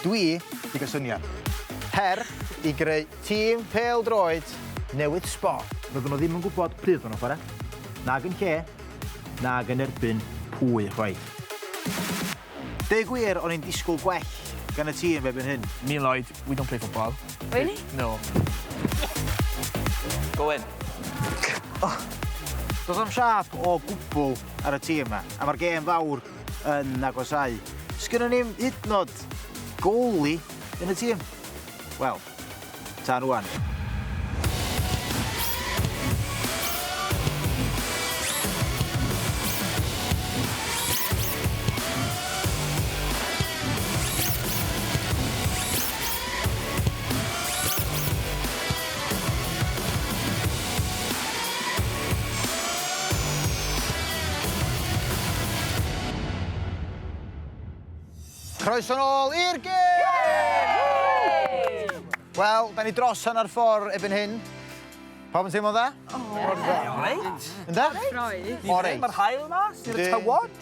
Dwi 'di gael syniad. Her i greu tîm pêl-droed newydd sbon. Fydden nhw ddim yn gwybod pryd maen nhw'n chwarae, nag yn lle, nag yn erbyn pwy chwaith. Deud gwir, o'n i'n disgwyl gwell gan y tîm erbyn hyn. Me and Lloyd, we don't play football. Really? No. Go in. Oh. Does am siap o gwbl ar y tîm yma, a mae'r gêm fawr yn agosáu. Sgynnon ni'm hyd yn oed goalie yn y tîm. Wel, tan rwan. Croeso nôl i'r gêm! Wel, da ni dros hanner ffordd erbyn hyn. Pawb yn teimlo'n dda? Mor dda. Reit. Ynda? Reit. O reit. Mae'r haul mas, i'r tywod.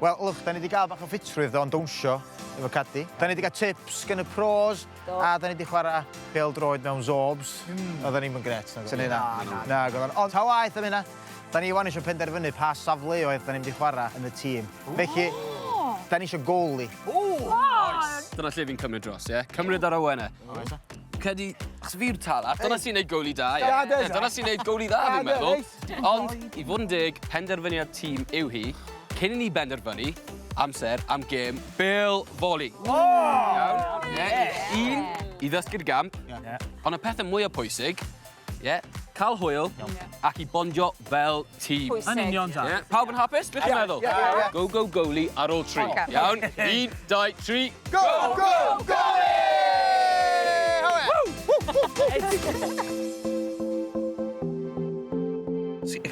Wel, lwch, da ni wedi gael bach o ffitrwydd do'n dawnsio efo Cadi. Da ni wedi cael tips gen y pros, Do. A da ni 'di chwarae pêl-droed mewn Zorbs. Oedden ni'm yn grêt. Na, na. Na, na. Ond ta waeth am hynna, da ni wan eisiau penderfynu pa safleoedd da ni'n mynd i chwarae yn y tîm. Felly, da ni eisiau goalie. Oes. Dyna lle fi'n cymryd dros, ie? Cymryd ar awenau. Credu, achos fi yw'r talaf, dyna sy'n neud goalie da, ie? Ie, dyna sy'n neud goalie dda, fi'n meddwl. Ond, i fod yn deg, penderfyniad tîm yw hi. Cyn i ni benderfynu, amser am gêm bêl foli. Iawn? Ie. Un, i ddysgu'r gamp. Ond y pethau mwyaf pwysig, ie, cael hwyl ac i bondio fel tîm. Pwysig. Yn union, Zach. Ie, pawb yn hapus? Beth chi'n meddwl? Go, go, goalie ar ôl tri. Iawn? Un, dau, tri. Go, go, goalie!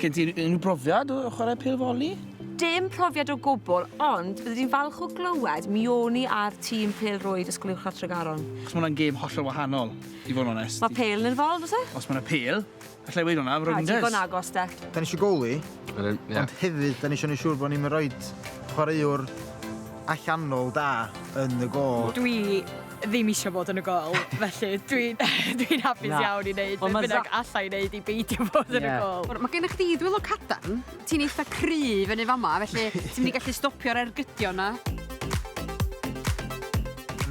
Gen ti unrhyw brofiad o chwarae pêl foli? Dim profiad o gwbl, ond bydde di'n falch o glywed mi o'n i ar tîm pêl-rwyd Ysgol Uwchradd Tregaron. Achos ma' wnna'n gêm hollol wahanol, i fod yn onest. Mae pêl yn involved, oes e? Os ma' 'na pêl, alla i weud hwnna, Na, digon agos de. Da ni eisiau goalie, ond hefyd da ni eisiau neud siŵr bod ni'n rhoi chwaraewr allanol da yn y gôl. Dwi ddim eisiau bod yn y gôl, felly dwi'n dwi hapus Na. iawn i wneud Wel, beth ma' bynnag Za- alla i wneud i beidio bod yn y Ie. gôl. Mae gennych chdi ddwylo cadarn, ti'n eitha cryf yn y fama, felly ti'n mynd i gallu stopio'r ergydion na.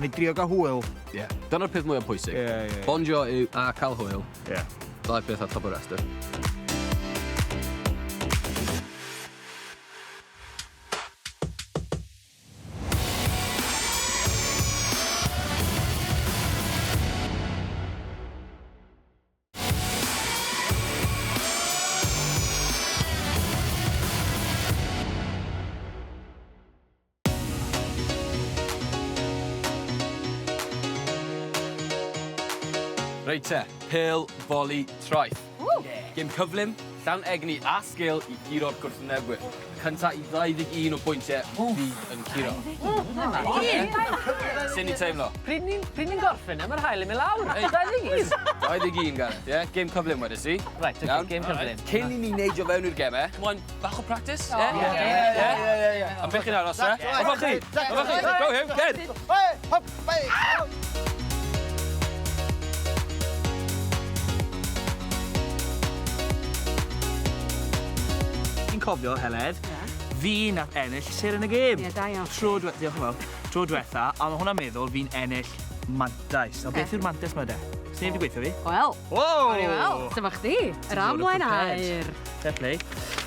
Ni drio gael hwyl. Ie. Dyna'r peth mwyaf pwysig. Ie, ie, ie. Bondio yw a cael hwyl. Ie. Ddau peth ar top y rhestr. Reit te, pêl, foli, traeth. Gêm cyflym, llawn egni a sgil i guro'r gwrthwynebwyr. Y cynta i 21 o bwyntiau fydd yn curo. Sut ni'n teimlo? Pryd ni'n pryd ni'n gorffen e, mae'r haul yn mynd lawr. 21! 21, Gareth, ie? Gêm cyflym wedes i. Reit, oce, Iawn? gêm cyflym. Cyn i ni neidio fewn i'r gemau, moyn bach o practice, ie? Ie, ie, ie, ie. Am beth chi'n aros, e? Off â chi! Off â chi! Go Huw, cer! Hei, hop, hei, hop! Fi'n cofio, Heledd, fi nath ennill seren y gêm. Ie, da iawn. Tro dwe- diolch yn fawr. Tro diwetha, a mae hwnna'n meddwl fi'n ennill mantais. Nawr, beth yw'r mantais 'ma de? Sneb 'di gweithio fi. Wel, Wow! gawn ni weld. Dyma chdi, yr amlen aur. Fair play.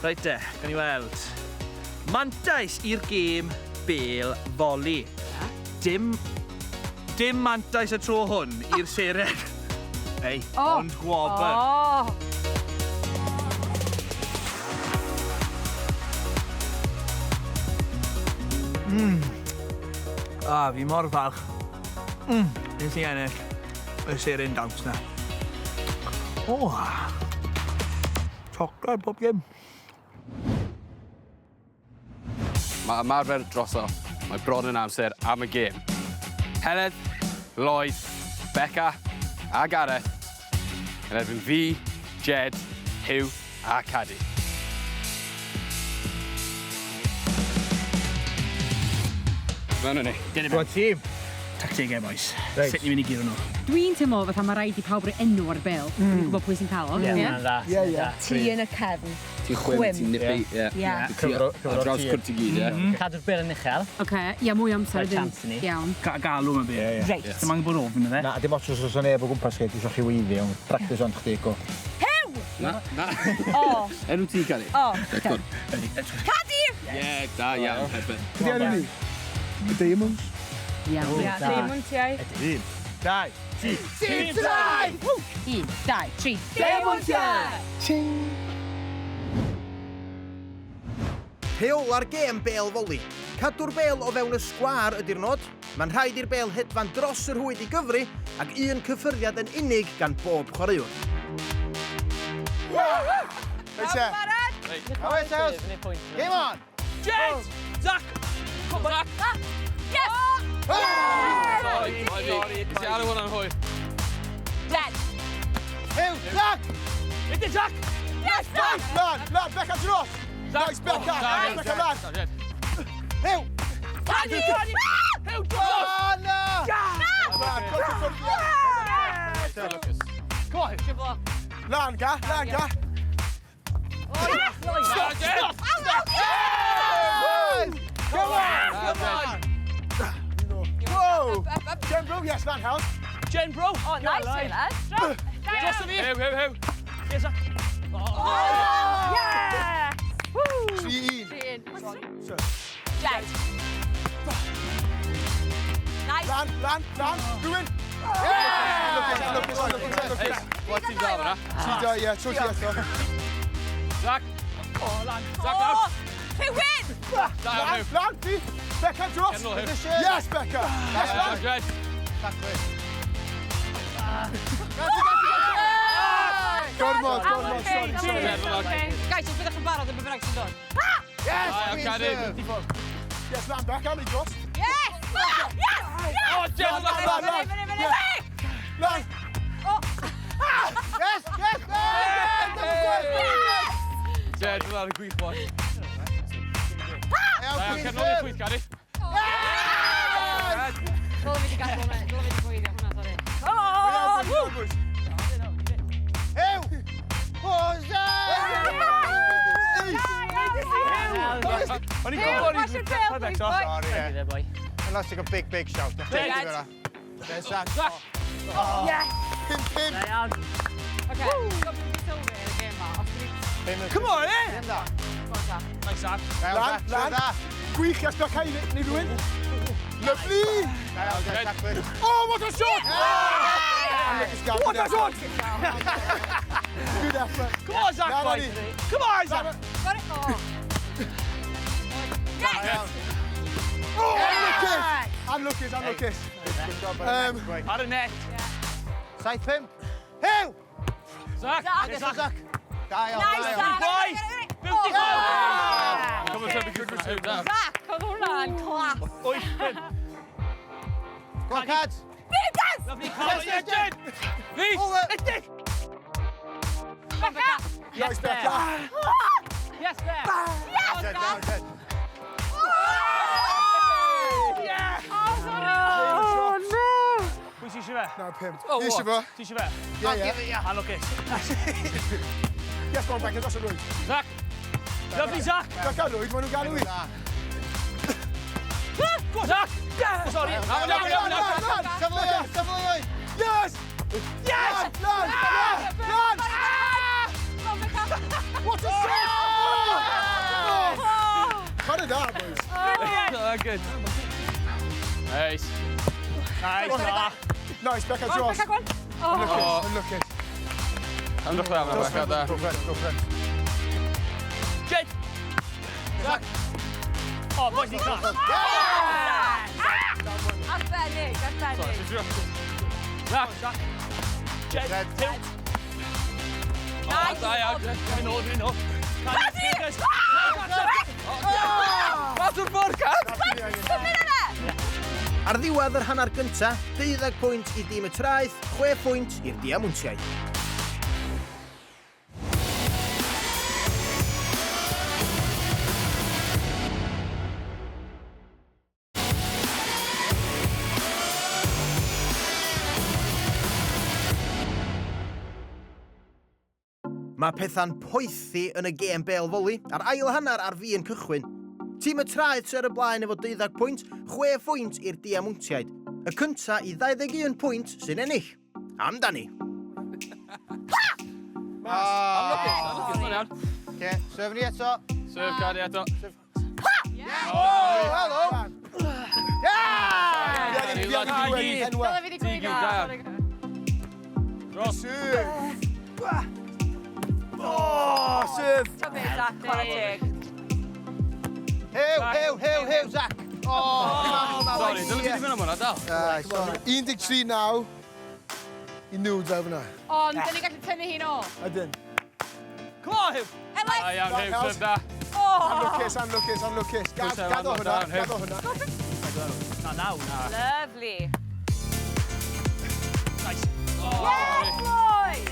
Reit de, gawn ni weld. Mantais i'r gêm bêl foli. Dim Dim mantais y tro hwn i'r seren. Ei, oh. ond gwobr. Oh. Ah, fi mor falch. Nes i ennill y seren dawns na. O! Chocolate bob dim. Mae ymarfer droso. Mae bron yn amser am y gêm. Heledd, Lloyd, Beca a Gareth yn erbyn fi, Jed, Huw a Cadi. Mewn â ni. Go on tîm. Tactegau, boys. Reit. Sut ni'n mynd i guro nhw? Dwi'n teimlo fatha mae rhaid i pawb roi enw ar y bêl. Mm. Dwi'n gwybod pwy sy'n cael o. Ie, hwnna'n dda. Ie, ie. Ti yn y cefn. Ti'n chwim, ti'n nippy, ie. Ie. Cyfro- Ar cyfro'r draws tir. cwrt i gyd, ie. Cadw'r bêl yn uchel. Oce, ia, mwy o amser Rhoi wedyn. chance i ni. Iawn. Galw ma be. Ie, ie. Reit. Dim angen bod ofn iddo fe. Na, dim ots os oes neb o gwmpas chi, dwi eisiau chi weiddi, ond practice ond chdi, go. Hew! Na, na. O, Enw ti, Cadi? o. Reit, go on. Cadi! Ie, da iawn, perfect. Be 'di enw ni? Y Diamonds. Iawn. Ie, Diamontiau. 1, 2, 3. Tîm Traeth! 1, 2, 3. Diamontiau! Ching! Rheola'r gêm bêl foli. Cadw'r bêl o fewn y sgwâr ydy'r nod. Mae'n rhaid i'r bêl hedfan dros y rhwyd i gyfri ac un cyffyrddiad yn unig gan bob chwaraewr. Reit te. Barod? Reit, Charles. Game on! Jed! Zac! Come on, Zac! Yes! Sorry, sorry. Nes i alw hwnna'n hwyr. Jed! Huw, Zac! Ydy Zac! Yes, Zac! Lan, lan, Becca dros! Nice, Becca! Da, Becca, lan! Jed. Huw! Cadi! Huw, dros! O, na! Lan, Come on, Huw. Lan, ga, lan, ga! Stop, stop, stop! Come on! Come on! Whoa! Jen bro, yes, lan, Hal. Jen, bro! Oh, nice, Taylor. Dros y fi! Hew, hew, hew. Yes, Zac. Yeah! 3-1. Jed. Nice. Lan, lan, lan, rhywun! Lwcus, lwcus, lwcus, lwcus. Wel, ti'n dal fyna. Ti da, ie, trwy ti eto. Zac. Oh, lan. Zac, lawr. Rhywun! Da iawn, Lan, Huw. lan, ti! Becca dros! Cer nôl, Huw. Yes, Becca! Yes, lan! Jed. Gormod, gormod, sorry, sorry. Jed, Guys, os byddwch yn barod yn bynnag sy'n dod. Yes, Da iawn, Queen Cadi. serve. Yes, lan, Becca, ni dros. Yes! Yes! Yes! Oh, Jed, Lan, lan. lan, lan! Fyny, fyny, fyny! Lan! Yes, yes, yes! Jed, hwnna'n gwych, boi. Iawn, Da iawn, Queen cer nôl i'r serve. chwith, Cadi. Dylwn fi wedi gadw hwnna, dylwn fi wedi gweithio hwnna, sori. Come on, boys. Huw! Jose! O'n i'n gwybod Wash your tail, please, boy. Sorry, Ready there, boy. Unless you got big, big shout. Jed. Jed, Zac. Zac. Yes! Pum, pum. Da iawn. Oce, so fi wedi sylwi ar y gêm ma. Os dwi Come on, eh! Dim da. Nice, Zac. Da iawn, Lan, Zac. lan. Da. Gwych, yes, Becca, i ni rhywun. Lovely! Da iawn, Jed, Zac. Oh, what a shot! What a shot! Good effort. Come on, Zac, Na, boy! na ni. Come on, Zac! Got it? Oh. Yes! Oh, unlucky! Unlucky, unlucky. Good job, Ar y net. 7-5. Huw! Zac. Zac. Zac. Da iawn, da Nice, iawn. Zac! Boy! Beautiful! Come on, Toby, good return, da. Zac, oedd hwnna'n class. 8-5. Go on, Cads. Lovely call. Yes, yes, Jed! Fi! Over. Becca! Nice, Becca. Yes, there. Jed, down, Jed. Yeah! Oh, no! Pwy ti eisiau fe? Na, pump. Oh, Fi eisiau fo. Ti eisiau fe? Ie, ie. Anlwcus. Yes, go on, Becca, dros y rwyd. Zac. Lovely, Zac! Becca, rwyd, maen nhw'n galw i. Da. Go, Zac! Sorry. Na, na, na, na. Lan, lan! Safleoedd, safleoedd. Yes! Yes! Lan, lan, lan! What a shot! Oh! Chwarae da, boys. Oh, good. Nice. Nice, Zac. Nice, Becca, dros. Becca, go on. Unlucky, unlucky. Am ddechrau fyna, Becca, da. Go for it, go for it. Jed! Zac! Oh, boys, ni class. Arbennig, arbennig. Zac. Zac. Jed. Jed. Huw. Nice. Da iawn, Jed. Mynd nôl, mynd nôl. Cadi! Mas o'r ffordd, Cad! Cymryd yna! Ar ddiwedd yr hanner gynta, 12 pwynt i dîm y Traeth, 6 pwynt i'r Diamwntiau. Mae pethau'n poethi yn y gêm bêl foli, a'r ail hanner ar fin cychwyn. Tîm y Traeth sy ar y blaen efo deuddag pwynt, chwe phwynt i'r Diamwntiaid. Y cynta i 21 pwynt sy'n ennill. Amdani! Mas! Anlwcus, anlwcus, mae'n iawn. Oce, serve ni eto. Serve, Cadi eto. Oh, hello! Yeah! Dyle fi 'di gweud Dros. Oh, serve! Ta be, Zach, chwarae teg. Hew, hew, hew, hew, Zach! Oh, Sorry, dyle ti 'di mynd am hwnna, dal. Sorry. 13-9 i nhw draw fyna. Ond, dyn ni'n gallu tynnu hi nôl. Ydyn. Come on, Huw! Heledd! Da iawn, Huw, serve da. Anlwcus, anlwcus, anlwcus. Gad, Pwysau gad o lan, hwnna, down, Huw. gad o hwnna. Na, naw, na. Lovely. Nice. Yes, Lloyd!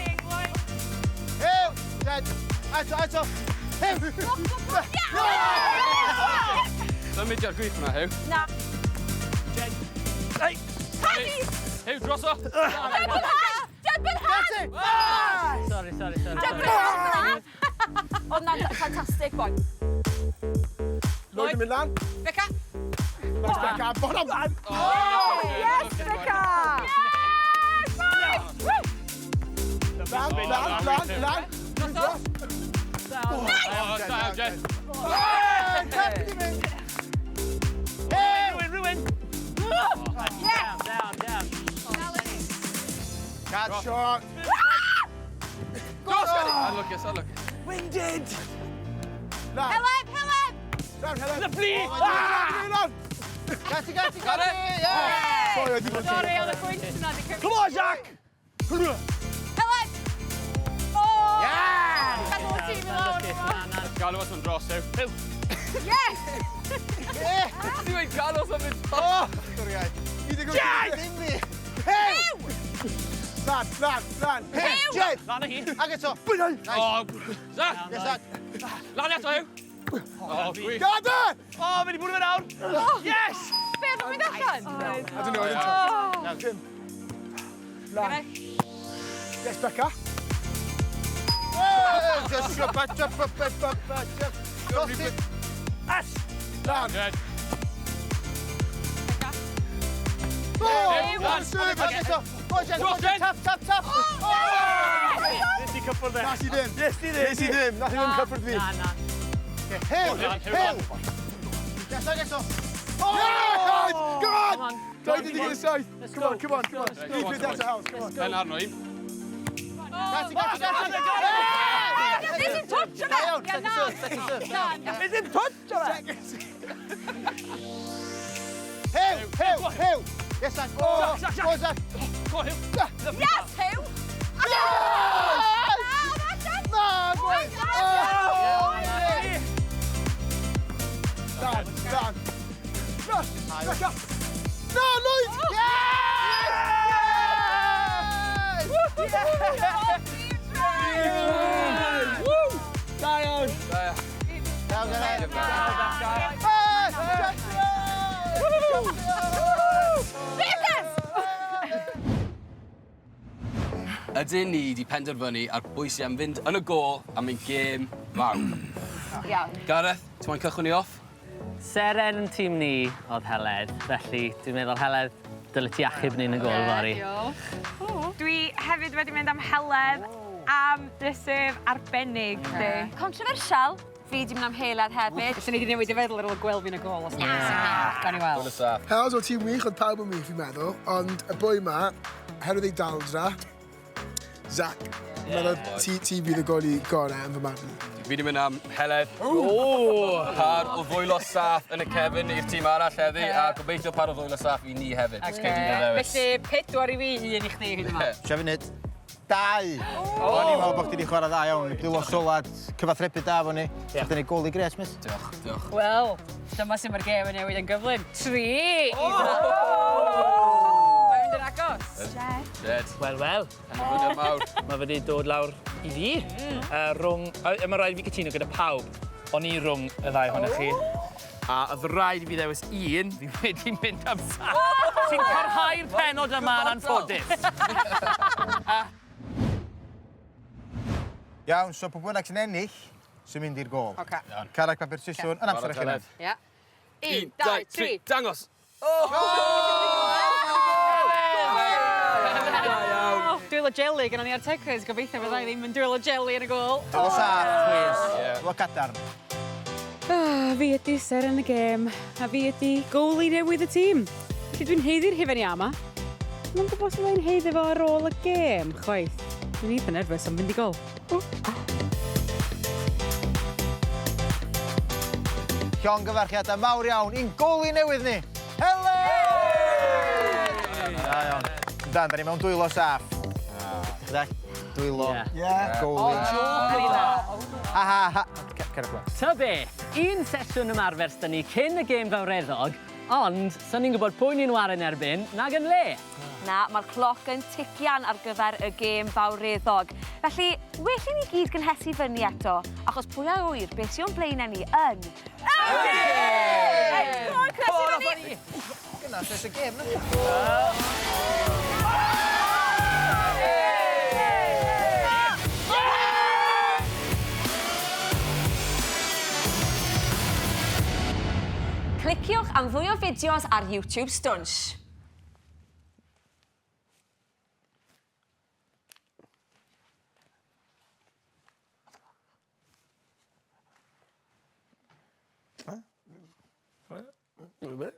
Hew! Jed! Eto, eto! Hew! Symudiad gwych hwnna, Huw. Na. Jed. Hey! Cadi! Huw, droso! Derbyn han! Derbyn han! Sorry, sorry, sorry. Derbyn han fyna! Oedd na'n ffantastig, boi. Lloyd yn mynd lan. Beca! Nice, Beca. Bon am. Oh, yes, Beca! Yes, boys! Woo! Lan, lan, lan, lan. Droso! Oh, da iawn, Jed. Rhywun, rhywun! Yes! Down, down. Catch. Shot. Anlwcus, anlwcus. Winded! Lan, Heledd, Heledd! lan, Helen. Lovely! Ah! Lan. Gati, gati, gati! Yeah! Sorry, oedd i fod Sorry, oedd y gwynt yna di cymryd. Come on, Zach! Heledd! Oh! Yeah! Gadw y tîm i lawr. Galw os mae'n dros, Huw. Huw. Yes! Ti'n dweud galw os mae'n dros? Oh! Sorry, Jed! Dim fi! Hew! Lan, lan, lan. Hew! Jed! Lan o hi. Ag eto! Nice. Oh, Zach! Yes, Zach. Lan eto, Huw. Oh, gwych. Gad e! O, fe di bwrw fe nawr. Yes! Be, oedd o'n mynd allan? I don't know, I didn't touch. Jim. Lan. Yes, Becca. Just Us! Lan. Jed. Oh, Lan. serve. Ag eto! Go, Jed! Go, Jed! Tap, tap, tap! Nes i cyffwrdd e. Nas i ddim. Nes di ddim. Nes i ddim. Nas i ddim cyffwrdd fi. Na, na. Hew! Lan, Huw, Hew! lan. Yes, ag eto! Yeah! Come on! Come on. 27. Let's Come go. on, come on, come on. Let's go. Keep it down to house. Come on. Pen arno un. Gati, gati, gati! Nes i'n touch o Da fe! iawn, second serve, second serve. Na, na. Nes i'n touch o fe! Hew! Hew! Hew! Yes, Zach! Oh! Zach, Zach, Go, Zach! Go, Huw. Yes, Huw! Yes! Na, boy! Oh! Lan, lan. Lan, Becca. Na, Lloyd! Yes! Da iawn. Da iawn. Down, down, down. Business! Ydyn ni wedi penderfynu ar bwy sy'n am fynd yn y gôl am ein gêm fawr. Iawn. Gareth, ti'n moyn cychwyn ni off? Seren yn tîm ni oedd Heledd, felly dwi'n meddwl Heledd, dyle ti achub ni yn y gôl fory. Dwi hefyd wedi mynd am Heledd am dy serve arbennig, di. Controversial. Fi di mynd am Heledd hefyd. Felly ni wedi newid i feddwl ar ôl gweld fi yn y gôl os na. Gawn ni weld. Yn y saff. Hels o tîm wych, oedd pawb yn wych fi'n meddwl, ond y boi ma, herwydd ei daldra, Zach, yeah, meddwl ti, ti bydd y goli gorau yn fy marn i. Fi wedi mynd am Heledd. Oh! Par o ddwylo saff yn y cefn i'r tîm arall heddi, a gobeithio par o ddwylo saff i ni hefyd. Okay. Felly, pedwar i fi, un i chdi hyd yma. Sia funud. Dau. O'n i'n meddwl bod chdi wedi chwarae dda iawn. Dwylo solad, cyfathrebu da fo ni. Yeah. Chdi'n ei goli gret, miss. Diolch, diolch. Wel, dyma sy'n mae'r gêm yn newid yn gyflym. Tri! Mae'n mynd yn agos. Jed. Wel, wel. Penderfyniad mawr. Mae fe wedi dod lawr i fi. Rhwng... Mae rhaid i fi cytuno gyda pawb. O'n i rhwng y ddau ohonych chi. A oedd rhaid i fi ddewis un, fi wedi mynd am Zach. Sy'n parhau'r penod yma yn anffodus. Iawn, so pwy bynnag sy'n ennill, sy'n mynd i'r gôl. Oce. Carreg papur siswrn, yn amser eich hunain. Ia. 1, 2, 3, dangos! Dwylo jeli gynnon ni ar Techers, gobeithio fydda i ddim yn dwylo jeli yn y gôl. Dwylo saff, please. Dwylo cadarn. Ah, fi ydi seren y gêm, a fi ydi goalie newydd y tîm. Felly dwi'n haeddu'r hufen iâ 'ma. Dwi'm yn gwybod os fydda i'n haeddu fo ar ôl y gêm, chwaith. Dwi'n eitha nervous am fynd i gôl. Llongyfarchiadau mawr iawn i'n goalie newydd ni, Helen! Da iawn. Dan, da ni mewn dwylo saff. Ydych Dwylo. Yeah. Goalie. Ha ha ha. Cer y Ta beth, un sesiwn ymarfer s'da ni cyn y gêm fawreddog, ond sa ni'n gwybod pwy ni'n ware yn erbyn, nag yn le. Na, mae'r cloc yn tician ar gyfer y gêm fawreddog. Felly, well i ni gyd gynhesu fyny eto, achos pwy a ŵyr beth sy'n o'n blaenau ni yn... Y gêm! Come on, cynhesu fyny! Gyna, lle y gêm na. Cliciwch am fwy o fideos ar YouTube Stwnsh. Be?